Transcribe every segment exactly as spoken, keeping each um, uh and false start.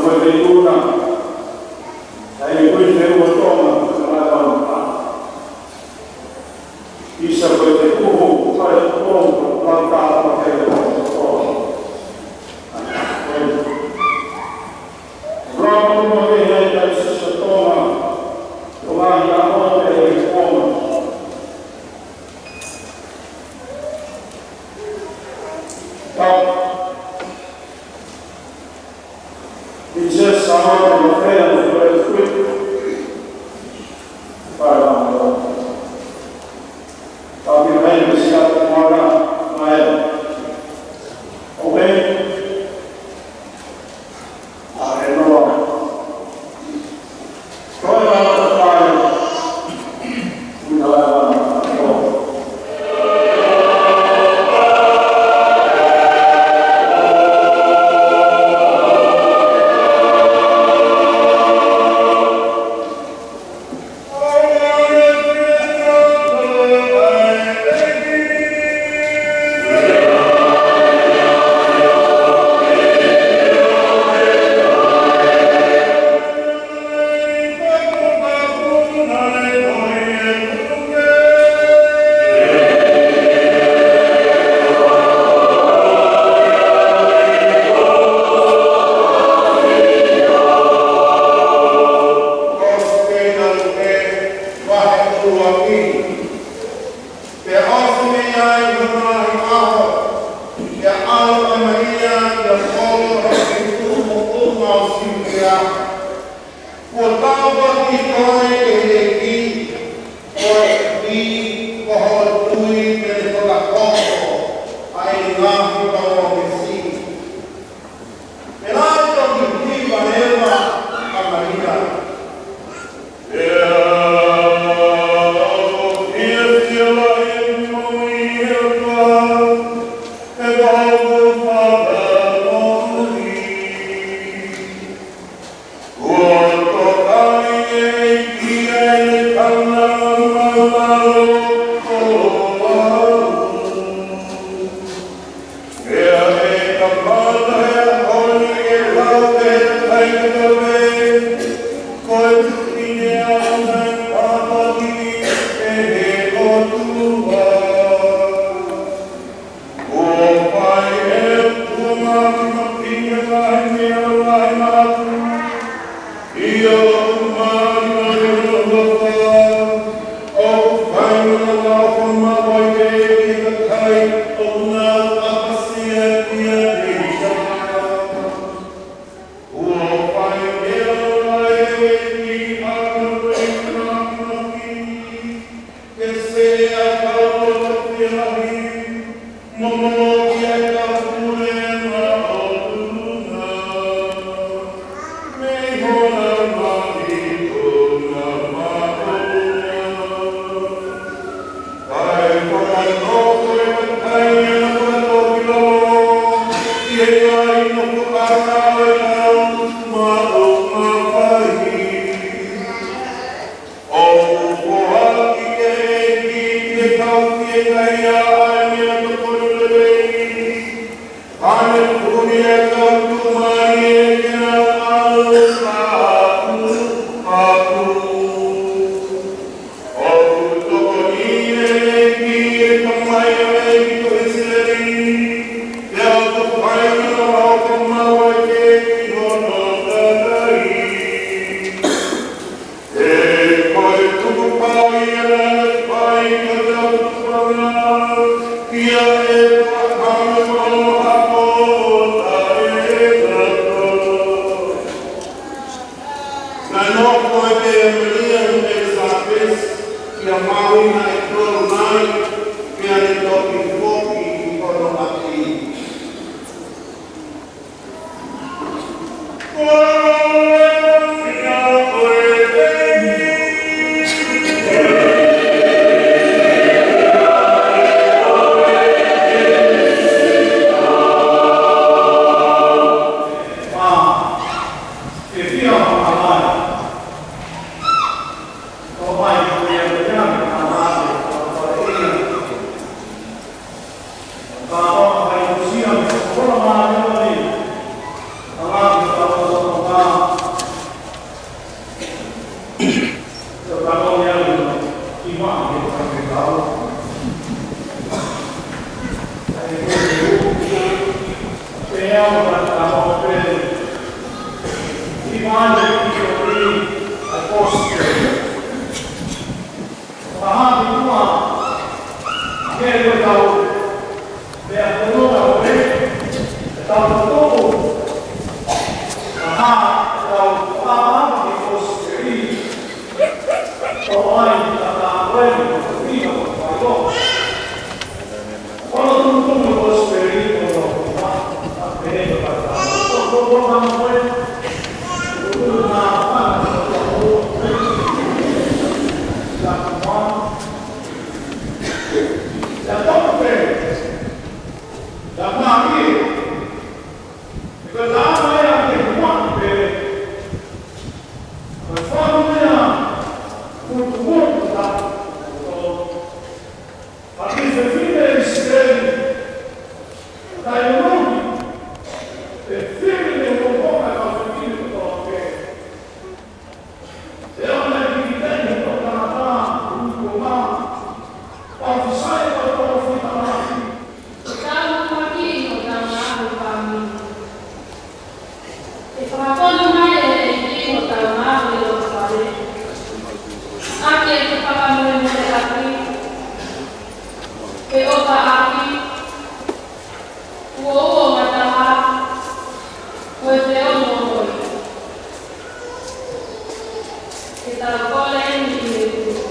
Ko e feituʻu na, ʻa e kui feua Tonga, ko e Laeoana. Isa ko e feituʻu, ko e feituʻu, lau tā, ko e feituʻu, ko e feituʻu. Rau mo e hei ta Sister Tonga, ko e ngaahi ʻaho pē ʻi Tonga. Ta Princess Samoa, the fair and the great queen. Bye, bye. Tapu ki he Siapo Moana, mai. Open. ʻA e noa. Ko e noa ko e fai. Ui, noa, noa, noa. Pea ʻosi mei ai ha ngaahi ʻaho, pea ʻalu ʻa Malia ki he kolo ʻo e feituʻu moʻunga ʻo Siutea. Kuo tāpuakiʻi koe ʻe he ʻEiki, koeʻuhi ko hoʻo tui te ne fakahoko ʻa e ngaahi palōmesi. Pea naʻe toki hiva leva ʻa Malia. Naʻe nofo ʻa Malia mo ʻElisapesi ʻi ha māhina ʻe tolu nai, pea ne toki foki ki hono ʻapi. Mai ki he ʻaposetolo. Fakahā ki tuʻa, ke ʻoua te tau meʻa kotoa ʻo e, ʻetau tuʻu. Fakahā, ʻetau fakahā ki he ʻaposetolo. Tau ai, tau ai, tau ai. Ka ki he fefine ʻIsileli, taʻeʻunuhi, ʻe fili ʻe he ʻOtua ʻa e kau fefine kotoa pē. ʻE ʻaonga ki he kiʻi taimi ʻo e tangata, ʻuhi ko ma, ʻo fai ʻa e palōfita lahi. Ko e taunuʻuaki ʻo e tau ngaahi fāmili. ʻE fakatonu mai ʻe he ʻEiki ʻo tau ngaahi loto fale. ʻAki ʻa e fakamolemoleʻaki, ke ʻofa ʻaki, uouongataha, mo e feonomoi. Ke tau kole ni ki he ʻOtua.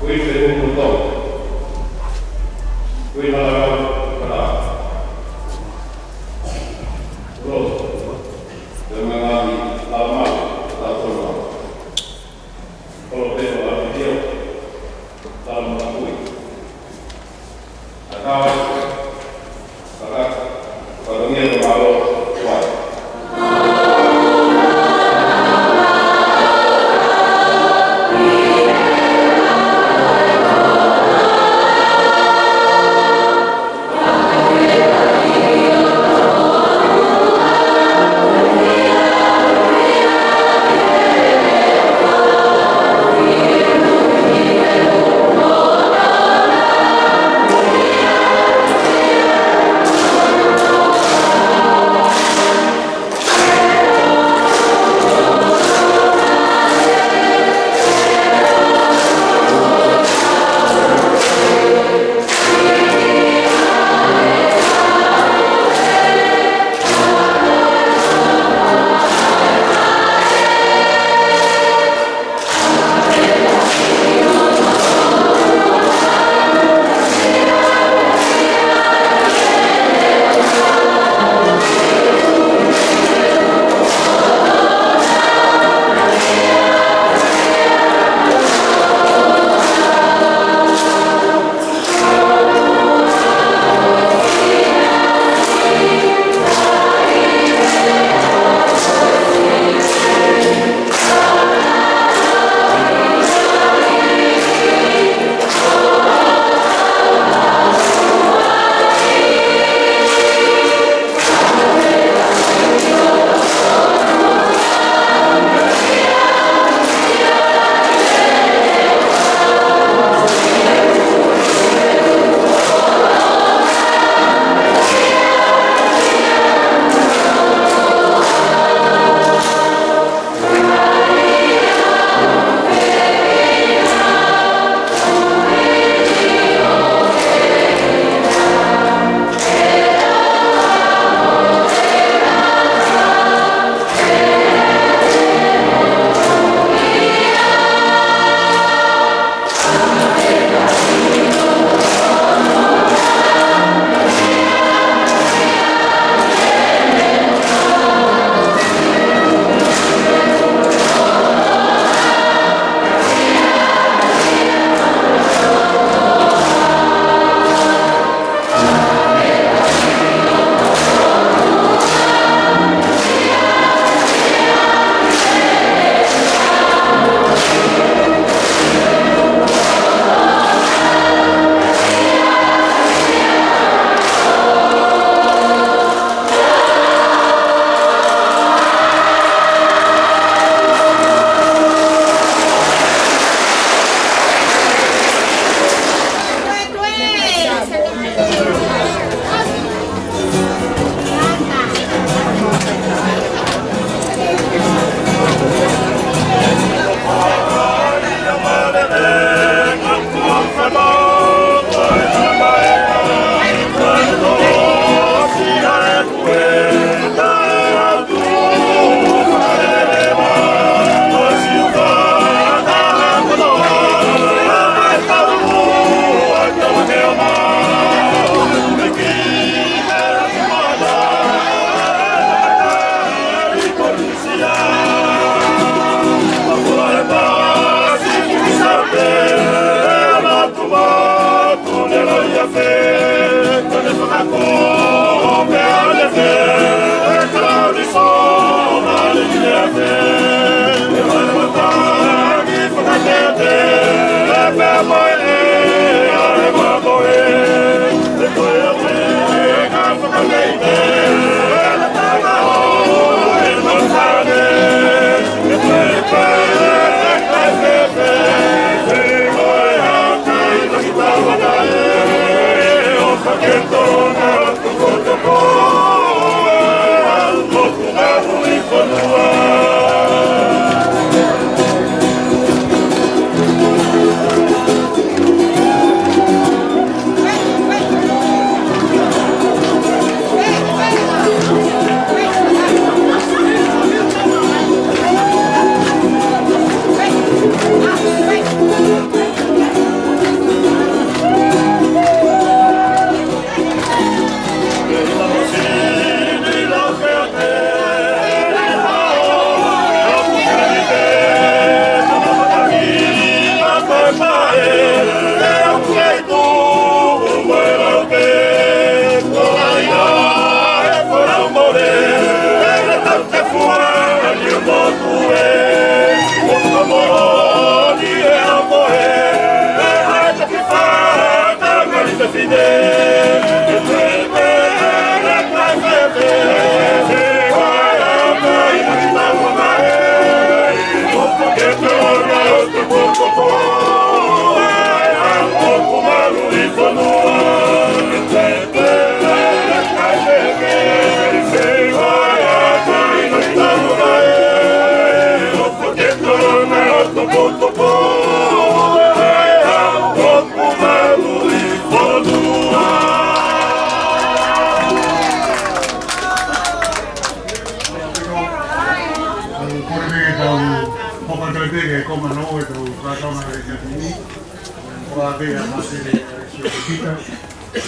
Kuini Fehuhu Tonga. Kuini Haʻapai Tonga. Ulo. Te mangahi Laumau, Tautono. Kolo Peno Lamio, Taumakakui. Atau, kaka, katongia ke mālō, tuai.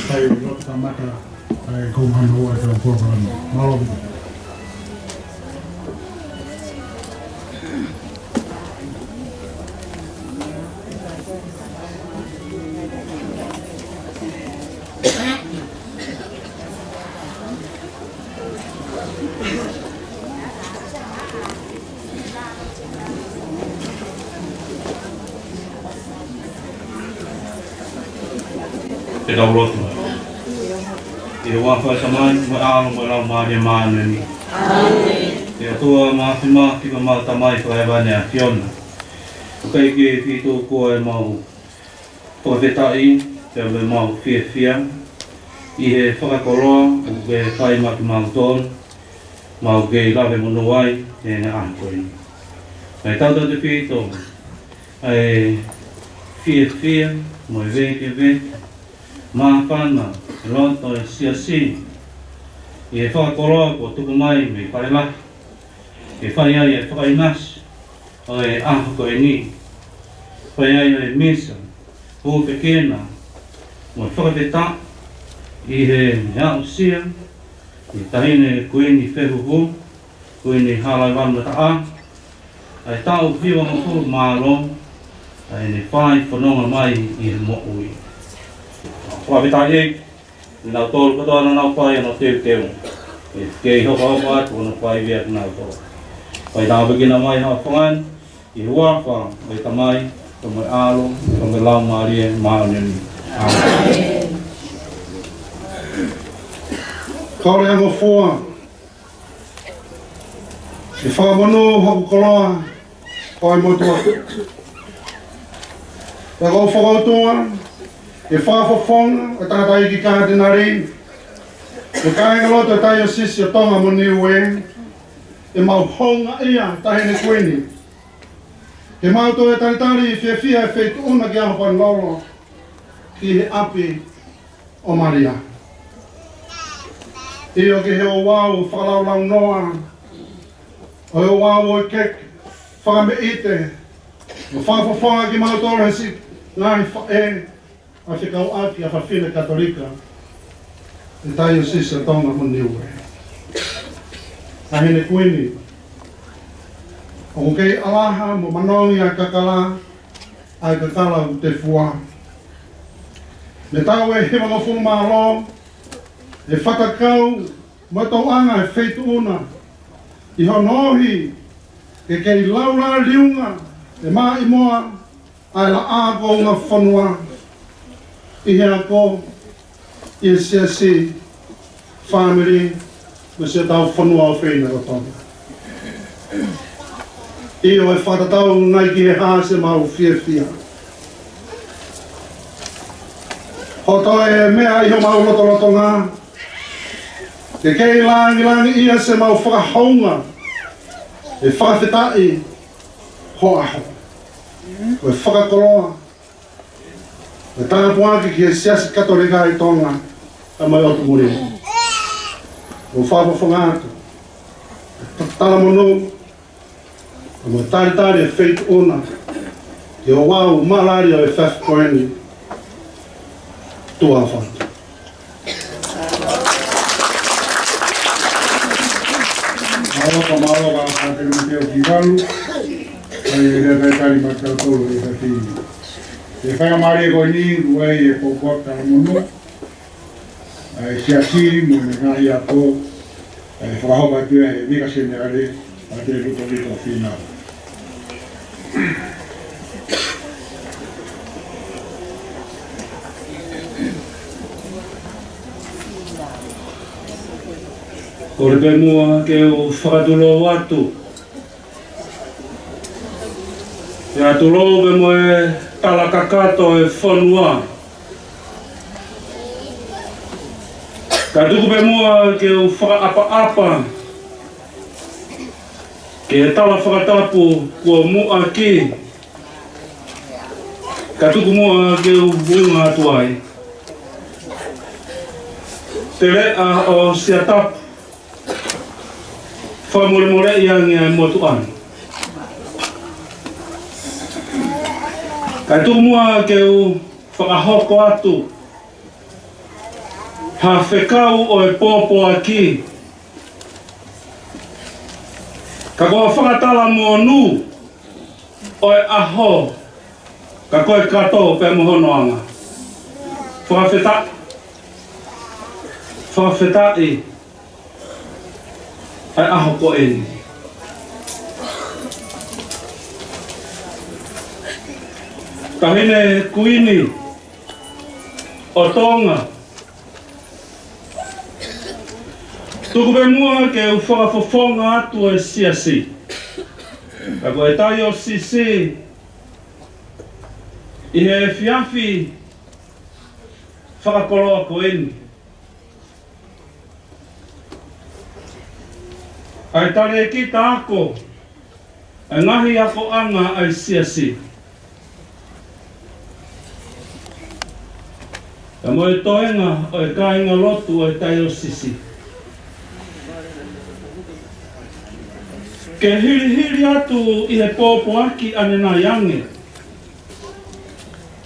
Hai, lotu kamata, ʻa e konga hono ua ʻetau polokalama. Mālō. Te tau lotu. ʻI he huafa ʻo e Tamai, mo e ʻAlo, mo e Laumālie Māʻoniʻoni. ʻE ʻOtua Māfimafi, ko ʻemau Tamai fakahēvani ʻa e ʻAfiona. ʻOku ʻikai ke fie tuku ʻemau fakafetaʻi, pea mo ʻemau fiefia, ʻi he fakakoloa ʻoku ke fai maʻa kimautolu, ʻoku mau kei lave monū ai ʻi he ʻaho ko eni. Kae tautautefito ʻa e fiefia mo e vēkeveke, māfana e loto ʻo e siasi, ʻi he fakakoloa kuo tuku mai mei Falelahi, ke fai ai e fakaʻinasi ʻo e ʻaho ko eni. Fai ai e misa, hūfekina, mo e fakafetaʻi ʻi he aʻusia ʻe he Taʻahine Kuini Fehuhu, Kuini Halaevalu Mataʻa, ʻa e taʻu hivangofulu mā ua ʻa ʻene fai fononga mai ʻi he moʻui. Fakafetaʻi ʻEiki, ʻi he ʻaho kotoa naʻa nau fai ʻenau teuteu, ʻe kei hoko atu ʻenau fai vea kinautolu. Fai tāpuekina mai haʻo fanga ni, ʻi he huafa ʻo e Tamai, pea mo e ʻAlo, pea mo e Laumālie Māʻoniʻoni. ʻĀmeni. Kole angofua, ʻe fakamonū hoku koloa ʻo e motuʻa. Pea ko hoku fokoutua, ʻe fakafofonga ʻo e tangataʻeiki Katinali, ʻo e kāingalotu ʻo e Taiosisi ʻo Tonga mo Niue, ʻemau houngaʻia Taʻahine Kuini, ke mau toe talitali fiefia e feituʻu na ki ʻAhopanilolo, ki he ʻapi ʻo Malia. ʻIo, ki he ouau fakalaulaunoa, ʻo e ouau ʻo e keke, fakameʻite, mo fakafofonga kimautolu he siʻi ngaahi faʻē, ʻa e fekauʻaki ʻa e fafine Katolika ʻi he Taiosisi ʻo Tonga mo Niue. Taʻahine Kuini, ʻoku kei ʻalaha mo manongi ʻa e kakala, ʻa e kakala ʻoku tefua. Mei he taʻu ʻe hivangofulu mā ua, ʻe fatakau mo e tauʻanga e feituʻu na, ʻi hono ohi ke kei laulā liunga e maʻimoa ʻa e laʻā kuo ungafonua, ʻi he ako, ʻi he siasi, fāmili, mo siʻotau fonua ʻofeina ko Tonga. ʻIo, ʻe fakatatau nai ki he hā siʻemau fiefia? Ko e toe meʻa ʻi homau lotolotonga, ke kei langilangiʻia siʻemau fakahounga, ʻe fakafetaʻi ho ʻaho. Ko e fakakoloa, ko e tāpuaki ki he Siasi Katolika ʻi Tonga, pea mo e ʻotu muli. ʻOku fakafofonga atu e talamonū, pea mo e talitali e feituʻu na, ki he ouau mālali ʻo e efiafi ko eni. Tuʻa ʻofa atu. Mālō, mālō, mālō, Kateniteo Kivalu. Kae lea talitali maʻatautolu he efiafi ni. ʻE fai ʻa e mālie ko eni, ʻoku ʻi ai e pōpoaki talamonū ʻa e siasi mo e ngaahi ako, ʻe fakahoko atu ʻe he Vika Seniale, ʻa e Lutolito Fīnau. Kole pē muʻa ke u fakatulou atu. ʻIa tulou pē mo e tala kakato e fonua. Kae tuku pē muʻa ke u fakaʻapaʻapa ki he tala fakatapu kuo muʻaki. Kae tuku muʻa ke u ʻunga atu ai. Teleʻa ʻo Siatapu, fakamolemoleʻi ange ʻa e motuʻa ni. Kae tuku muʻa ke u fakahoko atu ha fekau ʻo e pōpoaki. Ka ko e fakatala monū ʻo e ʻaho, ka ko e kato pē mo hono anga. Fakafetaʻi. Fakafetaʻi ʻa e ʻaho ko eni. Taʻahine Kuini ʻo Tonga, tuku pē muʻa ke u fakafofonga atu e siasi. Ka ko e taiosisi ʻi he efiafi fakakoloa ko eni. ʻA e talēkita ako ʻa e ngaahi akoʻanga ʻa e siasi. Kae mo e toenga ʻo e kāingalotu ʻo e taiosisi. Ke hilihili atu ʻi he pōpoaki ʻanenai ange.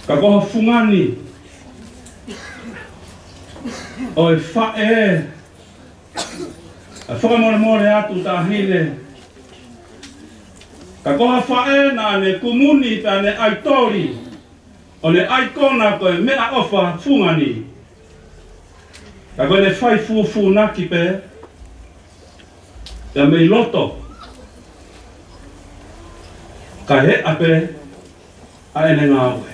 Ka ko ha fungani ʻo e faʻē, ʻa e fakamolemole atu Taʻahine. Ka ko ha faʻē naʻa ne kumuni pea ne ʻaitoli ʻo ne ʻaikona ko e meʻaʻofa fungani. Ka ko ʻene fai fūfūnaki pē ia mei loto, kae heʻa pē ʻa ʻene ngāue.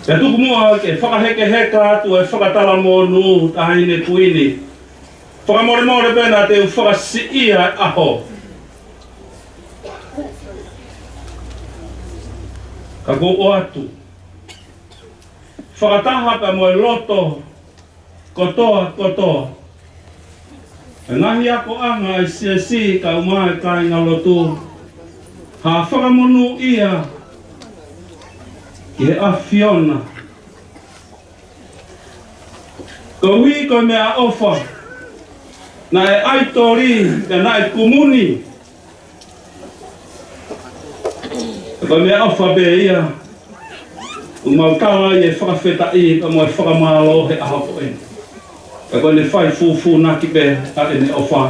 Pea tuku muʻa ke fakahekeheka atu e fakatala monū Taʻahine Kuini. Fakamolemole pē naʻa te u fakasiʻia e ʻaho. Ka ko u ʻoatu fakataha pea mo e loto kotoa kotoa e ngaahi akoʻanga ʻa e siasi kae ʻumaʻā e kāingalotu, ha fakamonūʻia ki he ʻAfiona. Koeʻuhi ko e meʻaʻofa naʻe ʻaitoli pea naʻe kumuni. Ko e meʻaʻofa pē ia ʻoku mau tala ai e fakafetaʻi pea mo e fakamālō he ʻaho ko eni. Ka ko ʻene fai fūfūnaki pē ʻa ʻene ʻofa,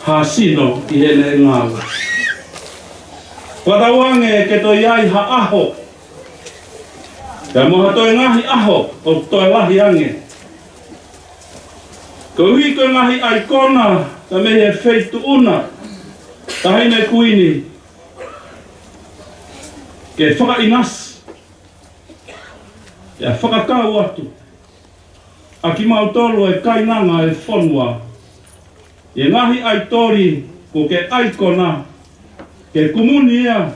ha sino ʻi heʻene ngāue. Fakatauange ke toe ʻi ai ha ʻaho, pea mo ha toe ngaahi ʻaho ʻoku toe lahi ange. Koeʻuhi ko e ngaahi ʻaikona mei he feituʻu na, Taʻahine Kuini, ke fakaʻinasi, pea fakakau atu ʻa kimautolu e kainanga e fonua ʻi he ngaahi ʻaitoli kuo ke ʻaikona, ke kumuni ia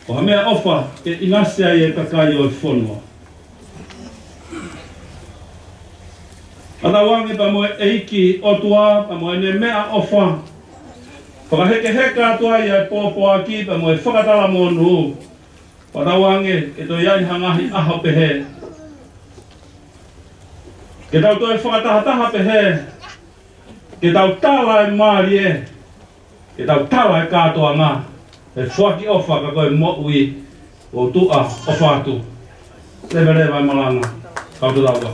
ko ha meʻaʻofa ke ʻinasi ai e kakai ʻo e fonua. Fakatauange pea mo e ʻEiki ʻOtua pea mo ʻene meʻaʻofa, fakahekeheka atu ai e pōpoaki pea mo e fakatala monū. Fakatauange ke toe ʻi ai ha ngaahi ʻaho pehē, ke tau toe fakatahataha pehē, ke tau tala e mālie, ke tau tala e kātoanga, he foaki ʻofa ka ko e moʻui. ʻOku ou tuʻa ʻofa atu. Leveleva e malanga. Kau tau lau.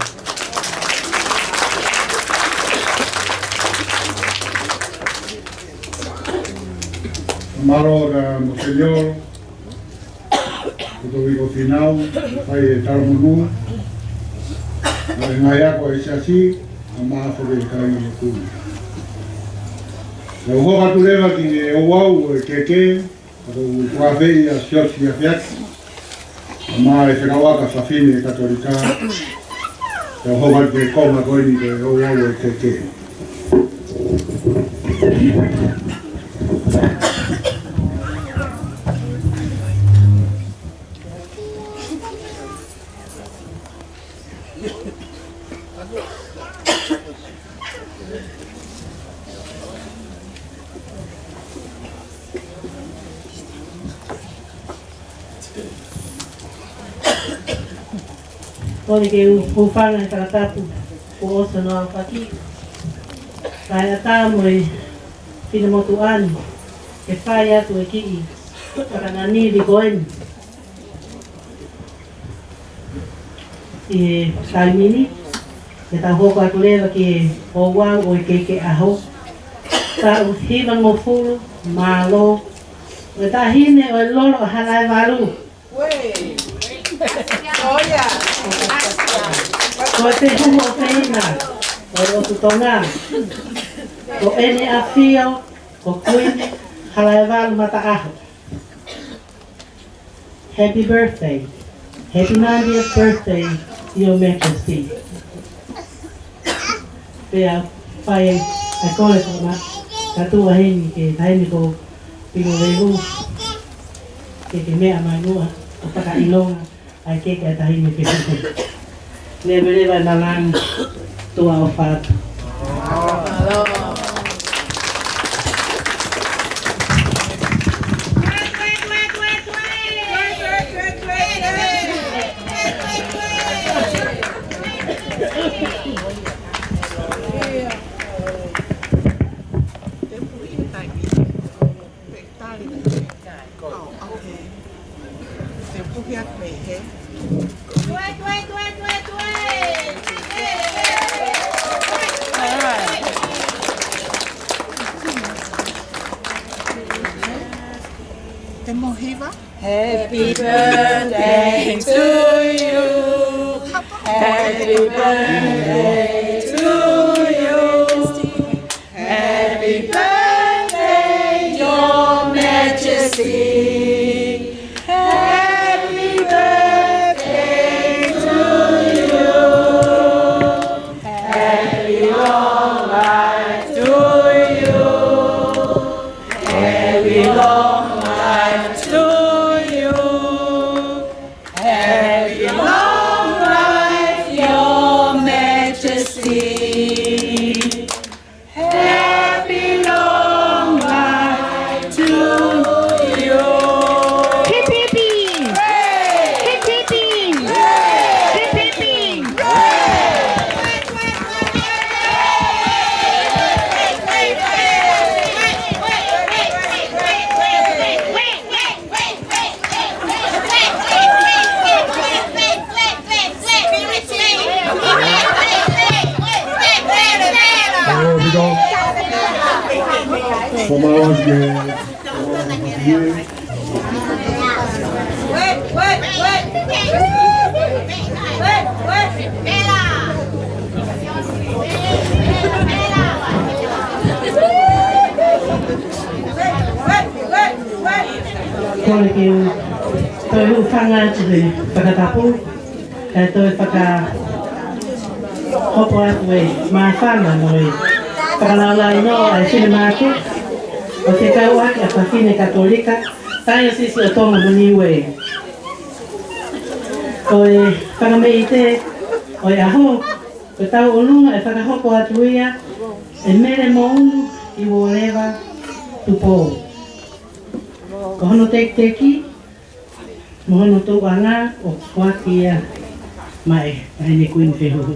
Mālō ka mo senior, ko tau iko finau, fai e tala monū, mo e ngaahi ako e siasi, a mā fo ke kai mo tui. Ka u hoka atu leva ki he ouau ʻo e keke, ka tau kuafei a sioti a feaki, a mā e fekauʻaka fafine Katolika, Ka hoko atu ki he konga ko eni ke ouau e keke. Kole ke u hūfanga he fakatapu kuo ʻosi hono aofaki. Kae ʻatā mo e finemotuʻa ni ke fai atu e kiʻi fakananili ko eni. ʻI he taimi ni, ke tau hoko atu leva ki he ouau ʻo e keke ʻaho. Taʻu hivangofulu, mālō. Ko e taʻahine ʻo e Lolo ʻa Halaevalu. Ko e fehuhu ʻofeina ʻo e ʻOtu Tonga, ko ʻEne ʻAfio ko Kuini Halaevalu Mataʻaho. Happy birthday. Happy ninetieth birthday, Your Majesty. Pea fai ʻa e kole fakamaʻa kātoa heni ki he taʻahine ko Pilolevu, ke ke meʻa mai muʻa ʻo fakaʻilonga ʻa e keke ʻa e taʻahine pē. Leveleva ʻa e malanga, tuʻa ʻofa atu. Oh, okay. Te u puhi atu mei he. Te mo hiva. Happy birthday to you. Happy birthday to you. Happy birthday, Your Majesty. Happy birthday to you. Happy long life to you. Happy long life to you. Happy long life, Your Majesty. Happy long life to you. Hip, hip, hip. Hip, hip, hip. Hip, hip, hip. Kole ke u toe hūfanga atu he fakatapu, kae toe fakahopo atu e māfana mo e fakalaulaunoa ʻa e finemātuʻa ʻo e Fekauʻaki ʻa Fafine Katolika, Taiosisi ʻo Tonga mo Niue. Ko e fakameʻite ʻo e ʻaho, ko e tauʻolunga ʻe fakahoko atu ia ʻe Mele Mounu ʻi Uoleva, Tupou. Ko hono tekiteki mo hono tuʻuʻanga ʻoku foaki ia maʻa e Taʻahine Kuini Fehuhu.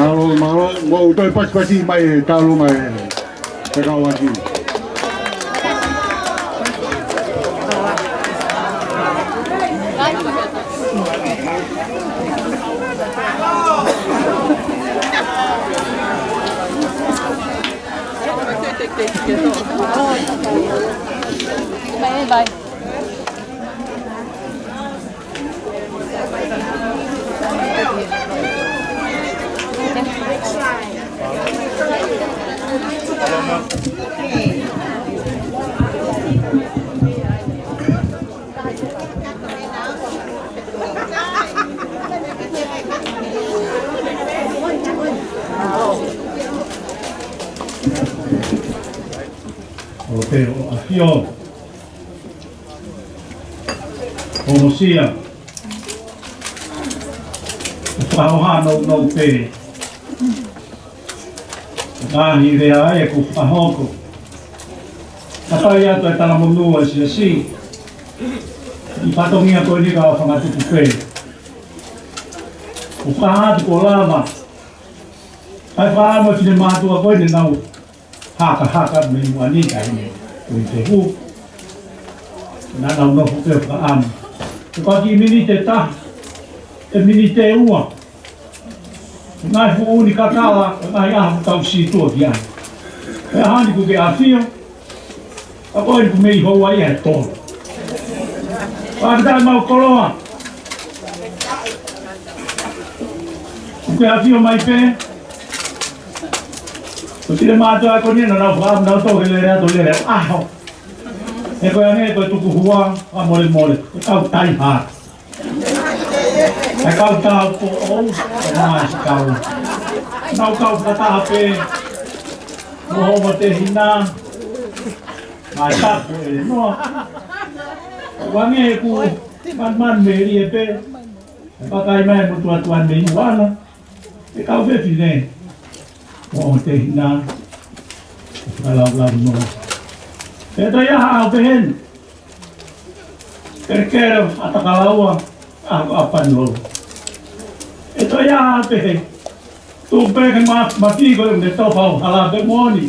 Mālō, mālō, mou toe pasipasi mai e tauʻolunga e fekauʻaki. Bye, bye. ʻO pē ʻo ʻAfio, ʻo Mosia, ʻo fakahoha nounou pē ʻa e ngaahi lea ʻe kuo fakahoko. Ka ʻoku ʻi ai ʻa e talamonū ʻa e siasi ʻi he fatongia ko eni ka ʻoku fangatuku pē. ʻOku fakahā atu kuo lava ʻa e fānau mo e finemātuʻa ko eni ʻenau hakahaka mei muʻa ni ka ʻi he ʻuhi te hu. Naʻa nau nofo pē ʻo fakaʻamu. Ko e kiʻi miniti ʻe taha, ʻe miniti ʻe ua. Ngaahi fuʻu ʻuuni kakala, ngaahi ʻaho tau sītuʻa ki ai. Pea hangē kuo ke ʻafio, ka ko eni kuo mei houa ia ʻe tolu. Fakafetaʻi mo e koloa. Kuo ke ʻafio mai pē. Ko e finemātuʻa ko eni naʻa nau fakaʻamu, nau toki lele atu, lele ʻaho. He ko e anga ko e tukuhua, fakamolemole, ko e kau taiha. ʻE kau taupoʻou, ʻe nā si kau. Nau kau fakataha pē mo hoʻomo tehina, mai tapu e noa. Wange ku manman me lie pē. ʻE pakai mai mo tuatuan me iuana. ʻE kau fefine mo hoʻomo tehina. ʻE fakalaulau noa. ʻE toe ʻi ai haʻo pehē ni. Kelekele ʻa Takalaua, ʻa, ʻa Panilolo. ʻE toe ʻi ai haʻo pehē. Tuku pē ke ma, ma piko ʻi he tofa ʻo hala pē moʻoni.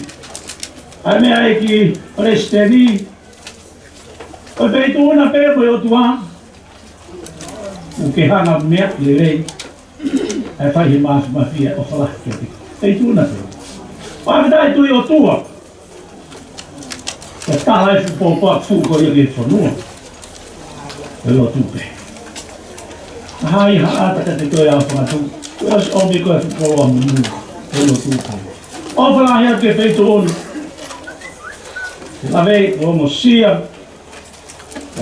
ʻA e meʻa ʻEiki Palesiteni. Ko e feituʻu na pē mo e ʻOtua. ʻOku ke hanga meʻa lelei. ʻA e fai he mafimafi ʻo falahi ke piko. Feituʻu na pē. Fakafetaʻi Tuʻi ʻOtua. Ke tala e fuʻu pōpoaki fuʻu ko ia ki he fonua. ʻE lotu pē. Hai ha ata ka te toe au fangatu. Ko e ʻosi ʻomi ko e fuʻu koloa munu. ʻE lotu pē. ʻOfa lahi atu ki he feituʻu ni. Lave, ʻo Mosia.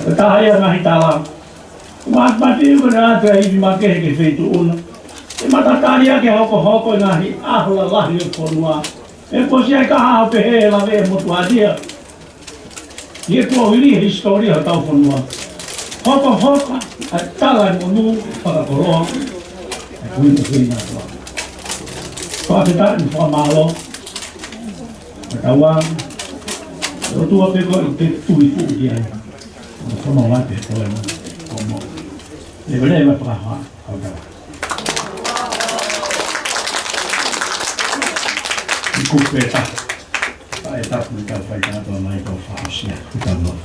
Ka taha ia ngaahi tala. Mafimafi ko e ʻatu e ivi makehe ki he feituʻu na. ʻE matatali ʻa e hokohoko e ngaahi ʻaho lalahi ʻo e fonua. ʻE kuo ʻosi ʻi ai ka haʻo pehē lave mo tuatia. ʻI he kuo hili he hisitōlia hotau fonua. Hokohoko ʻa e tala e monū fakakoloa. ʻA e kui mo kui na tua. Fakafetaʻi mo fakamālō. Ka tauange. ʻOtua pē ko e te tui fuʻu ki ai. Mo fama wa te ko e mo. Ko mo. Leveleva fakaha. Kau tau. Kupe ta. Pae ta, kupe ta, pae ta, to mai to fa sia. Kupe ta no.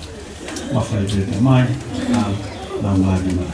Wa fai pe te mai. Na, na mai ni mai.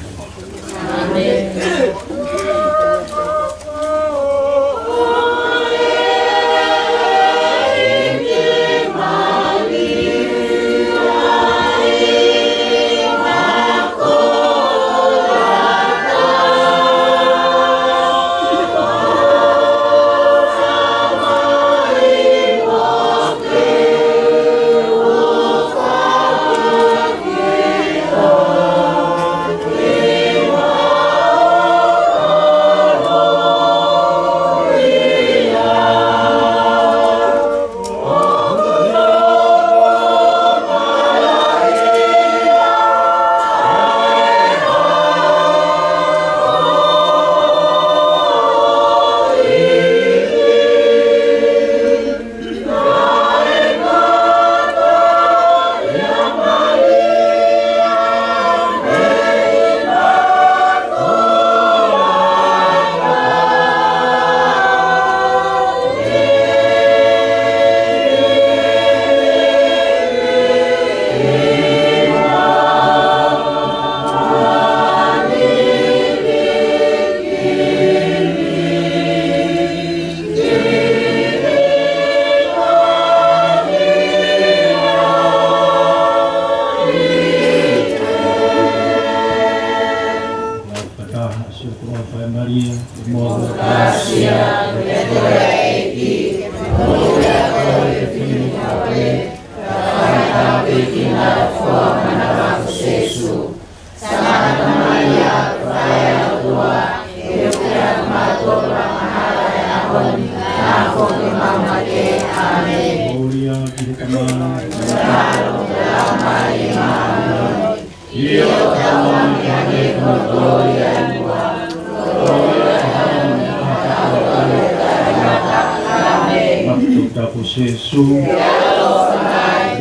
Matu tapu Sēsū.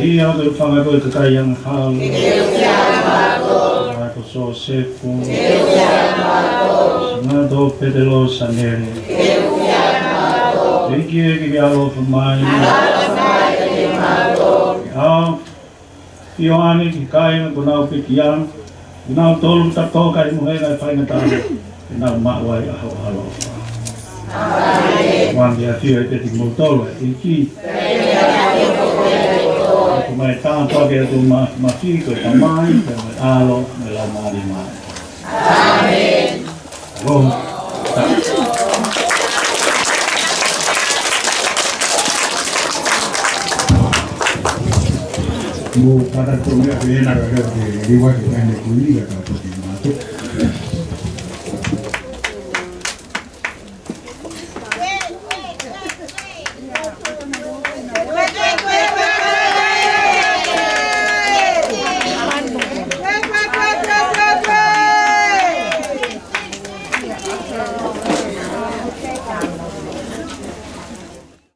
Ia ke fanga koe kakai angahala. Sangata Siosefa. Sangata Petelo Sanele. ʻEiki ke ke ʻaloʻofa mai. ʻA ʻIoane ki he kāinga kuo nau pekia, kuo nau tolu tato kai muhe ngai faingataʻa, ke nau maʻu ai ʻa ho ʻaloʻofa. Wangi a fio e peti mo tolu e ʻEiki. Ko mai tātua ke atu ma, ma fi ko e Tamai, ko e ʻAlo, mo e Laumālie Māʻoniʻoni. ʻĒmeni. Lo. Mo kata ko mea ke ena ka ke liwa ke ene kuini ka ka poki mato.